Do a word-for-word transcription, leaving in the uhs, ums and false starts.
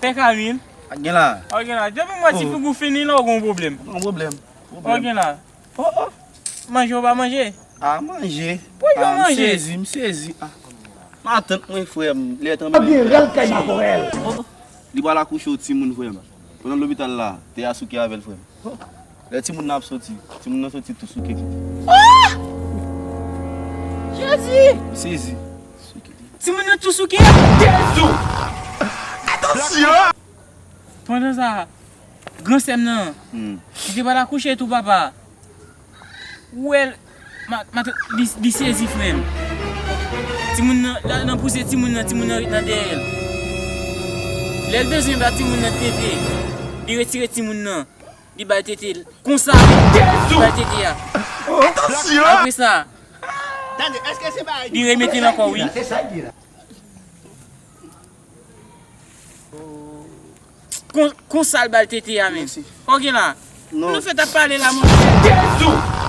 E Kamil. Ak gen la. Ok la. Depi m wè ti figi w fini la, ou gen yon pwoblèm. Yon pwoblèm. Ok la. Oh, oh. Manje ou pa manje? A, manje. Pou yo manje. M sezi, m sezi. A. Matant mwen, frè m, lè tanmen. Gen rèl kay makorèl. Li pral akouche yon timoun, frè m. Pandan lopital la, te a souke avè l, frè m. Lè timoun nan ap soti, timoun nan soti tou souke. Oh! Jezi! M sezi. Souke. Timoun nan tou souke? Jezi! Atansyon! Pandan sa, gran sè m nan, hmm, li te pral akouche tou, papa. Ou wè l, ma, ma, li, li sezi, frè m. Timoun nan, l al nan pouse timoun nan, timoun nan ret nan dèyè l. Lè l bezwen ba timoun nan tete, li retire timoun nan, li bay tete l. Konsa, li bay tete a. Apre sa, li remete l ankò, wi. Kon, konsa l ba l tete a, men. Mèsi. Ok la. Non. Nou fèt ap pale la, monchè. Jezi!